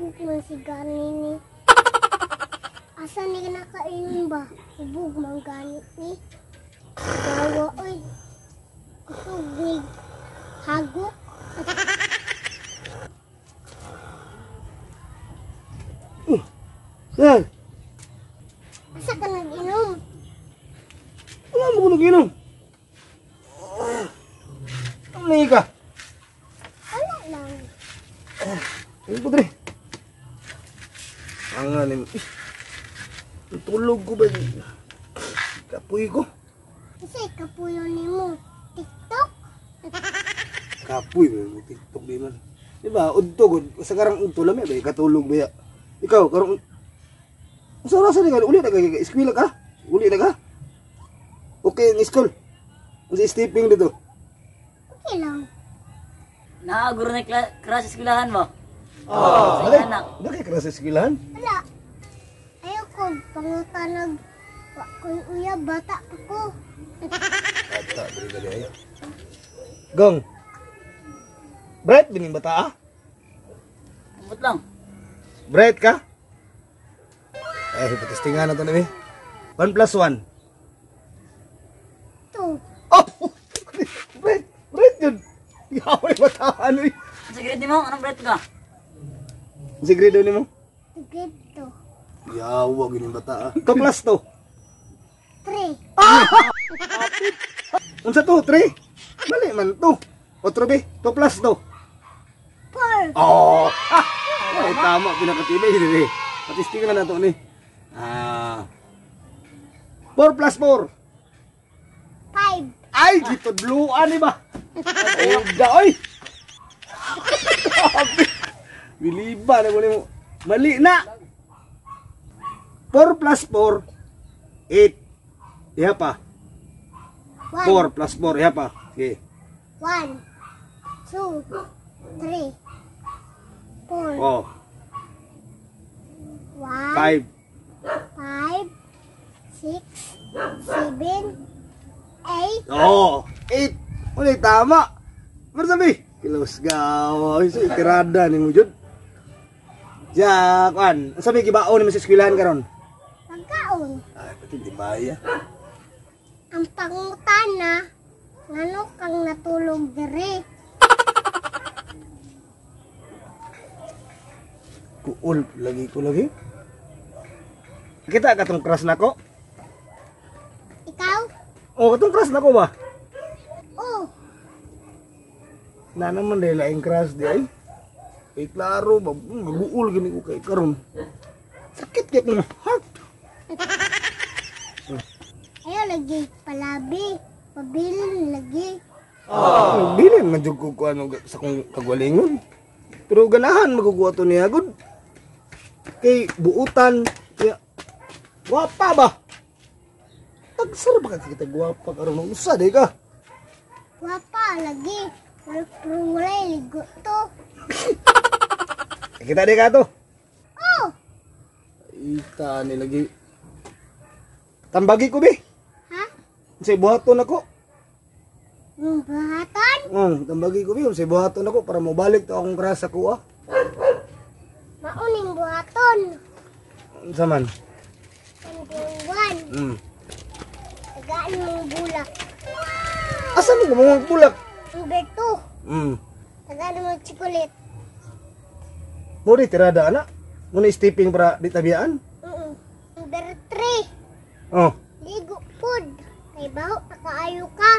Hagok man si gani ni. Asa ni nakainom ba? Hubog man gani ni. Gawa oy. Kusog ni hagok. Yan. Asa ka nag-inom? Wala mo ko nag-inom. Ano ka? Wala lang. Ayun po, Dre. Ang anim. Tulog ko ba? Kapoy ko. Kasi kapuyo ni mo. TikTok? Kapoy ba? TikTok di man. Di ba? Udto ko. Sa karang udto lami ba? Katulog ba ya? Ikaw, karong... Sa rasa ni ka? Uli na ka? Eskwela ka? Uli na ka? Okay ang school. Ang sa stepping dito. Okay lang. Naaguro na crush sa eskwelahan mo. Oh, Sa anak. Bakit ka sa eskwelahan? Wala. Ayoko, pangutanag. Wa ko'y uyab, bata pa ko. Bata, dali dali ay. Gong. Bright bining bata ah? Ambot lang. Bright ka? Eh, patestingan na to nami. 1 plus 1. 2. Oh! Bright! Bright yun! Yaw, bata ano eh. Ang sa grade mo? Anong grade ka? Ang grade ni mo? Grade 2. Yawa, gining bata ah. 2 plus 2. 3. Ah! Unsa to? 3? Mali man to. Otro be, 2 plus 2. 4. Oh! Ah! Ay, tama, pinakatibay dili. Patistingan na nato ni. Ah. 4 plus 4. 5. Ay, gitudluan ni ba? Ay, oy. Biliba na mo. Mali na. 4 plus 4, 8. Iha pa. 1. 4 plus 4, iha pa. Okay. 1, 2, 3, 4. Oh. 1, 5. 5, 6, 7, 8. Oh, 8. Uli, tama. Pero sabi, kilos gaw. Ay, so, tirada ni mo, Jud. Ya, kuan. Sabi, gibaon ni mo sa eskwelahan karon. Pagkaon. Ay, pati di baya. Ang pangutana, ngano kang natulog diri? Kuul, lagi ko lagi. Kita katong crush nako? Ikaw? Oh, katong crush nako ba? Oh. Na naman dahil laing crush di ay. Kay klaro, maguul gini ko kay karon. Sakit kay akong heart. Ayaw lagi palabi, pabilin lagi. Oh, bilin man jud ko ano sa kong kagwalingon. Pero ganahan maguguwa to niya gud. Kay buutan, kaya gwapa ba? Tagsara ba ka kita gwapa karon usa di ka? Gwapa lagi. Pero walay ligo to. Kita di ka to. Oh. Ita ni lagi. Tambagi ko bi. Ha? Unsay buhaton ako? Buhaton? Tambagi ko bi, unsay buhaton ako para mobalik to akong crush sa kuha. Mauning buhaton. Unsa man? Number 1. Tagaan mong bulak. Asa mo mga bulak? Number 2. Tagaan mong chocolate. Mo di tirada ana. Mo ni stepping para di tabiyaan. Number 3. Oh. Ligo pud. Kay baho nakaayo ka.